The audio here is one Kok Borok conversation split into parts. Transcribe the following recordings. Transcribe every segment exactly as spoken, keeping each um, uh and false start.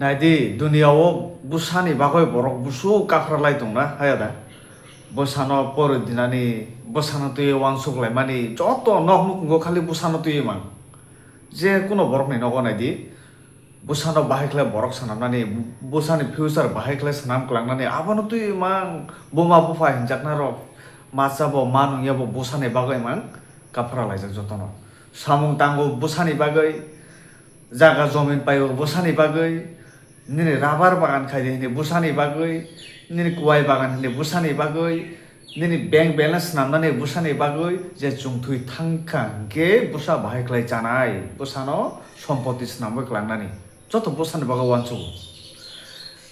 Naidi, duniya o bwsani bagwi borok busu kaphra lai tongna haya da? Bwsano pori dinani, bwsano twi uansuk laimani, joto nok nukhungo khali bwsano twi mang. Je kuno borokni nogo naidi, bwsano bahai khlai borok swnamnani, bwsani future bahai khlai swnam klangnani, abono twi mang. Buma bupha hinjaknarok, masa bo ma nungya bo bwsani bagwi mang, kaphra laijak jotono. Samung tango bwsani bagwi, jaga jomin paio bwsani bagwi, nini rabar bagan khaidi hini bwsani bagwi, nini kuwai bagan hini bwsani bagwi, nini bank balance swnamnani bwsani bagwi, je chwng thwi thangkha hinkhe bwsa bahai khlai chanai, bwsano sompoti swnamwi klangnani, joto bwsani bagwi uansugo.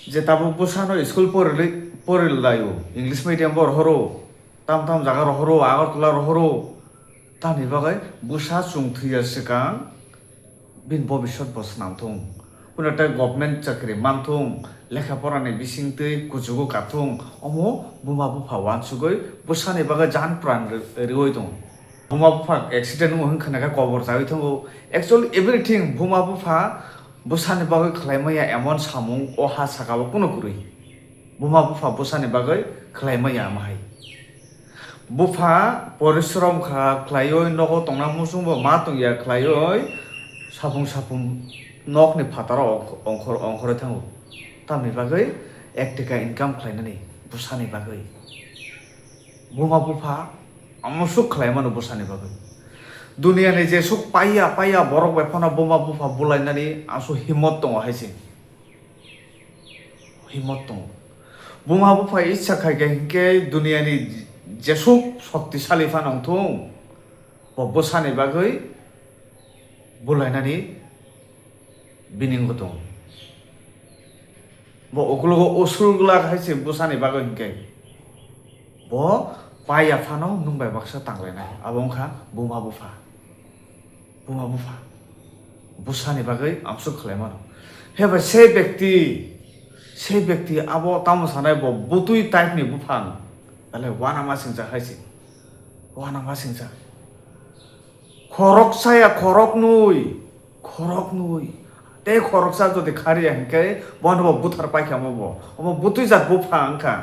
Je tabuk bwsano school porili-, porilaio, English medium bo rohoro, tam tam jaga rohoro, Agartala rohoro, tamni bagwi bwsa chwng thwiya swkang bini bobiswt bo swnam thung. Kuno tei government chakri man thung, lekha porani bising twi kuchugo kathung, omo buma bupha uansugwi bwsani bagwi jan pran ri-, riwi tongo. Buma bupha accident wng kha khe kobor chawi thango. Actually everything buma bupha bwsani bagwi khlai maya emon samung o ha saka o kuno kwrwi. Buma bupha bwsani bagwi khlai maya ama hai. Bupha porishrom kha khlaiwi nogo tongna muchungbo ma tongya khlaiwi sapung sapung nokni phataro ongkh-, ongkhor-, ongkhorwi thango. Tamni bagwi ek taka income khlainani bwsani bagwi. Buma bupha amosuk khlai mano bwsani bagwi. Duniyani jesuk paiya paiya borok bai phano buma bupha bulainani aswk himot tongo hai se. Himot tongo. Buma bupha icha khai khe hinkhe duniyani jesuk shoktisali phano wngthung, bo bwsani bagwi bulainani bini wngwi tongo. Bo uklogo usul glak hai se bwsani bagwi hinkhe. Bo paiya phano nwng bai baksa tanglainai. Abo wngkha buma bupha. Buma bupha. Bwsani bagwi amsuk khlai mano. Heba se bekti, se bekti abo tamo sanai bo butwi type ni buphang. Belai uanama singcha hai se. Uanama singcha. Khoroksa ya khoroknwi, khoroknwi. Tei khoroksa jodi khariya hinkhe bono bo buthar paikha omo bo. Omo butwi jat bupha wngkha.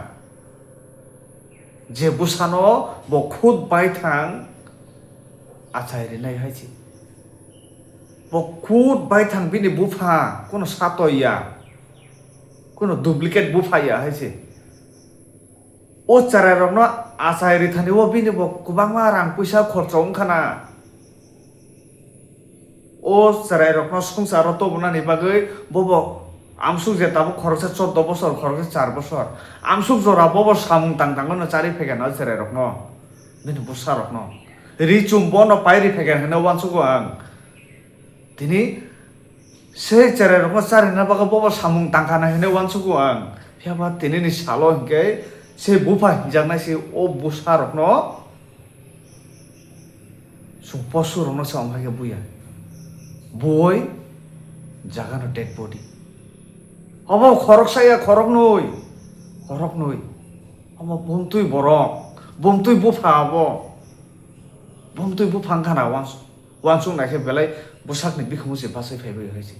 Je bwsano bo khud baithang achai rinai hai se. Bo khud baithang bini bupha, kuno satoi ya, kuno duplicate bupha ya hai se. O chwrairokno achai rithani o bini bo kwbangma rang puisa khorcho wngkha na. O chwrairokno swngcharo tobonani bagwi bobo amsuk je tabuk khoroksa chordo bosor, khoroksa char bosor. Amsuk jora bobo samung tang tangwino chari phaikha na o chwrairokno, bini bwsarokno. Ri chum bono pairi phaikha hwnwi uansugo ang. Tini se chwrairokno charina bagwi bobo samung tangkha na hwnwi uansugo ang. Phiya ba tinini salo hinkhe se bupha hinjaknai se o bwsarokno Chwng posurokno se omo hai khe buya. Bui jagano dead body. Obo khoroksa ya khoroknwi, khoroknwi. Omo bumtwi borok, bumtwi bupha abo. Bumtwi bupha wngkha na uansuk, uansuk naikhe belai bwsakni bikhumu se bachai phaibai hai se.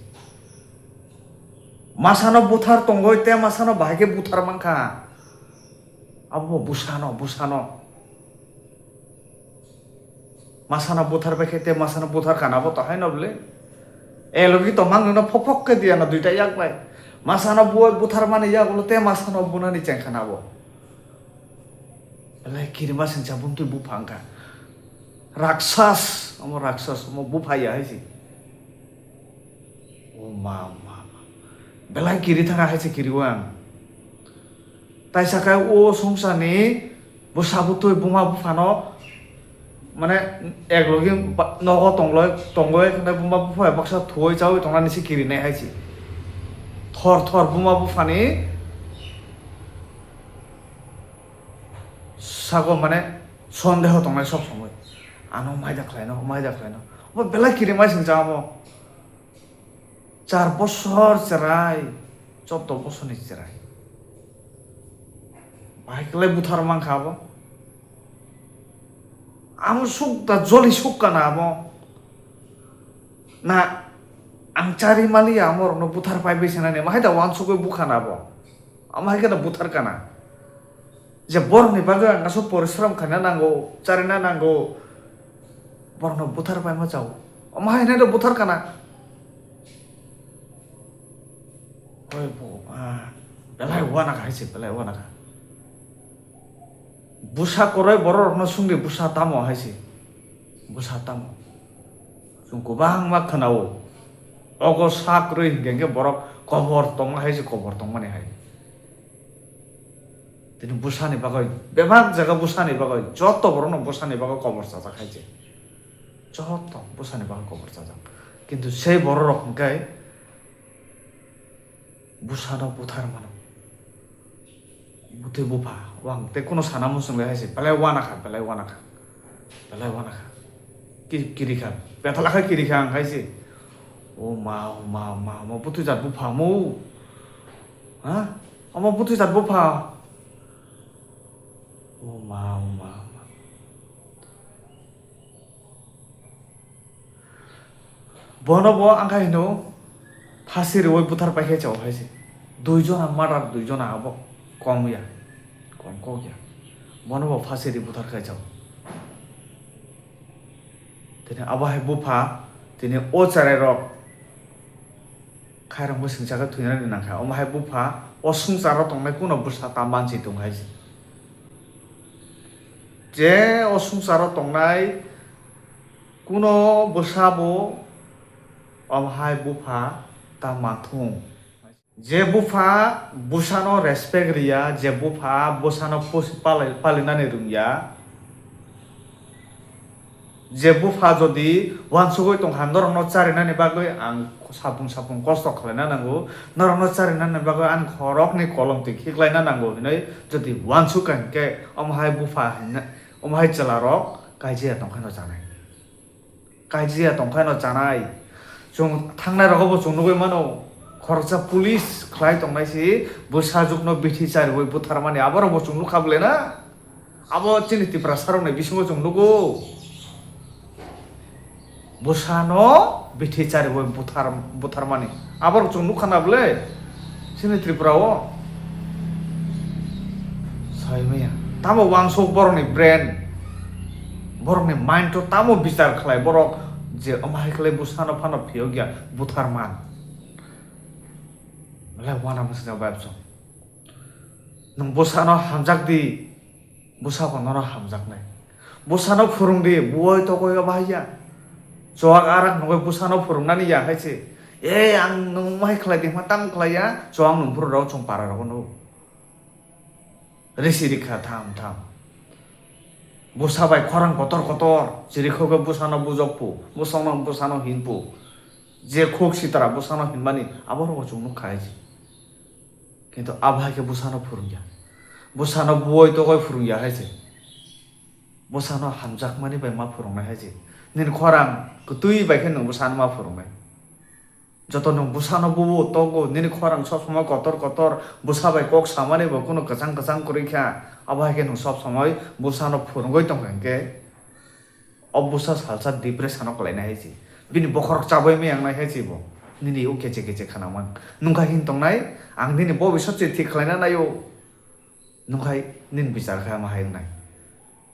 Masano buthar tongwi te masano bahai khe buthar mankha. Abo bwsano, bwsano. Masano buthar bai khe te masano buthar kana bo to haino bwle. E logi to mang no phok phok khe diya no duita yak bai. Masano bu-, buthar mani yak ulo te masano bunani cheng khana bo. Belai kirima singcha bumtwi bupha wngkha. Raksas, omo raksas, omo bupha ya hai se. O ma, ma, ma. Belai kiri thangkha hai se kiri o ang. Taisa khe o songchani bwsa bwtwi buma buphano, mane, ek logi ba-, nogo tongloi, tongoi khwnai buma bupha baksa thuoi chaui tongnani se kirinai hai se. Thor thor buma buphani sago, mane, sondeho tongnai sob somoi. Ano maida khlaino, maida khlaino. Bo belai kirimai singcha omo. Char bosor chwrai, chordo bosorni chwrai. Bahai kwlai buthar mankha abo. Amo suk da joli suk kana abo. Na Ang chari maliya, amo rokno buthar pai bai sanani, amo hai da wansugwi bukha na bo. Amo hai khe da buthar kana. Je borokni bagwi ang aswk porishrom khaina nango, charina nango, borokno buthar paima chao. Amo hai hinai da buthar kana. Oi bo, ah, belai uanakha hai se, belai uanakha. Bwsa kwrwi bororokno swngdi, bwsa tamo hai se? Bwsa tamo? Chwng kwbangma khwnao. Ogo sa kwrwi hinkhe, hinkhe borok kobor tongma hai se, kobor tongmani hai. Tini bwsani bagwi, bebak jaga bwsani bagwi, joto borokno bwsani bagwi kobor chajak hai se. Joto bwsani bagwi kobor chajak. Kintu sei bororok hinkhe bwsano buthar mano. Bwtwi bupha, wang tei kuno sana muchung le hai se, belai uanakha, belai uanakha, belai uanakha. Ki-, kirikha, bethala khe kirikha ang hai se. O ma, o ma, o ma, omo bwtwi jat bupha mo. Ha? Omo bwtwi jat bupha. O ma, o ma, o ma. Bono bo ang kha hino phasi rwui buthar paikhe chao hai se. Dui jona murder, dui jona abo kom ya, kom kok ya. Bono bo phasi ri buthar khai chao. Tini abo hai bupha, tini o cherai rok khairok bwswng chakhe thwinani nangkha. Omo hai bupha o swngcharo tongnai kuno bwsa ta mansi tong hai se. Je o swngcharo tongnai kuno bwsa bo omo hai bupha ta manthung. Je bupha bwsano respect riya, je bupha bwsano pusi palai-, palinani rwngya, je bupha jodi wansugwi tongkha norokno charinani bagwi ang sapung sapung kosto khlaina nango, norokno charinani bagwi ani khoroknwi kolomtwi khiklaina nango hinwi jodi wansukha hinkhe omo hai bupha hinna, omo hai chwlarok kaijiya tongkhaino chanai. Kaijiya tongkhaino chanai. Chwng thangnai rogo bo chwng nugwi mano. Khoroksa police khlai tongnai si bwsajwkno bithi chariwi butharmani aborok bo chwng nukha bwle na? Abo chini Tiprasa rokni bisingo chwng nugo. Bwsano bithi chariwi buthar, butharmani. Aborok chwng nukha na bwle? Chini Tripura o. Sai maya. Tamo wansuk borokni brain, borokni mind to tamo bichar khlai borok je omo hai khlai bwsano phano phiyok ya buthar man. Belai wana bwsajak bai bwsong. Nwng bwsano hamjak di, bwsa bo nono hamjaknai. Bwsano phwrwng di, buwai tokoi o bahai ya. Chowak arak nugui bwsano phwrwngnani ya hai se. E ang nwng omo hai khlai di hwnma tamo khlai ya, chowang nwng phuru rw chwng para rw no. Risi rikha tham tham. Bwsa bai khorang kotor kotor, chirikhogwi bwsano bujok pu, bwsano bwsano hin pu. Je khuk sitra bwsano hinmani, abo rok chwng nuk kha hai se. Kintu abo hai khe bwsano phwrwngya. Bwsano buwai togoi phwrwngya hai se. Bwsano hamjakmani bai ma phwrwngnai hai se. Nini khorang kwtwi bai khe nwng bwsano ma phwrwngnai. Joto nwng bwsano bubo togo, nini khorang sob somoi kotor kotor, bwsa bai kok samani bo kunu kwchang kwchang kwrwi kha, abo hai khe nwng sob somoi bwsano phwrwngwi tongkha hinkhe, o bwsa salsa depression o kwlainai hai se. Bini bokhorok chabai maya wngnai hai se bo, nini o keche keche khana man. Nwng kha hin tongnai, ang nini bobisot se thik khlaina naio. Nungkhai nini bichar khe ama hai wngnai.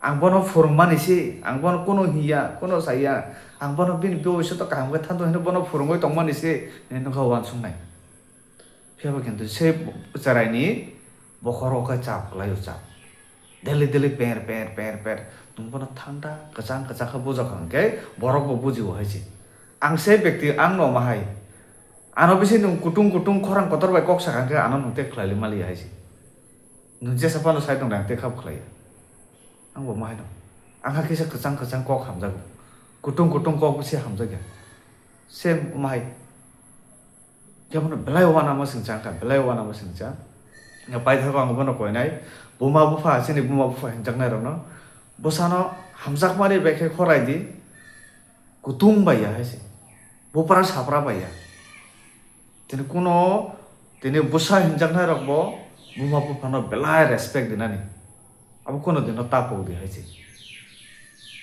Ang bono phwrwngmani se, ang bono kuno hiya, kuno saya, ang bono bini bobisyoto kaham khe thanto hwnwi bono phwrwngwi tongmani se, hinwi nungkha uansuknai. Phiya ba kintu se chwraini bokhoro khe chap kwlaio chap. Daily daily per per per per, nwng bono thanda kwchang kwchang khe bujak hwnkhe borok bo bujio hai se. Ang se bekti ang no ma hai. Ano bisi nwng kutung kutung khorang kotor bai kok sakha khe ano nwng tei khlai maliya hai se. Nwng jesa phano sai tong de, ang tei kha bo khlai ya. Ang bo ma hai no. Ang kha kisa kwchang kwchang kok hamjago. Kutung kutung kok bisi hamjak ya. Same ma hai. Khe bono belai uanama singcha, ang kha belai uanama singcha. Nga paithago ang bono koinai. Buma bupha, chini buma bupha hinjaknai rokno. Bwsano hamjakmani bai khe khorai di. Kutung bai ya hai se. Bupra sapra bai ya. Tini kuno, tini bwsa hinjaknai rok bo buma buphano belai respect rinani. Abo kuno dino tapok di hai se.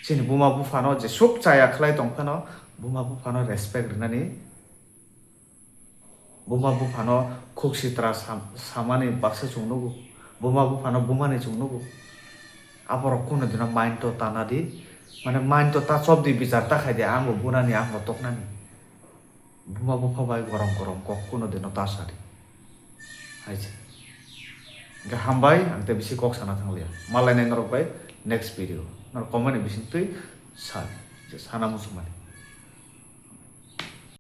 Chini buma buphano jesuk chaya khlai tong phano buma buphano respect rinani Buma buphano khuk sitra sam-, samani baksa chwng nugo. Buma buphano bumani chwng nugo. Aborok kuno dino mind to tana di. Mane mind to ta chop di, bichar ta khai di, ang bo bunani, ang bo toknani. Buma bupha bai gorom gorom kok kuno dino ta sa di. Hai se. Hingke hambai, ang tei bisi kok sana thang liya. Malai nai norok bai next video. Norok comment ni bising twi sa, je sana muchungmani.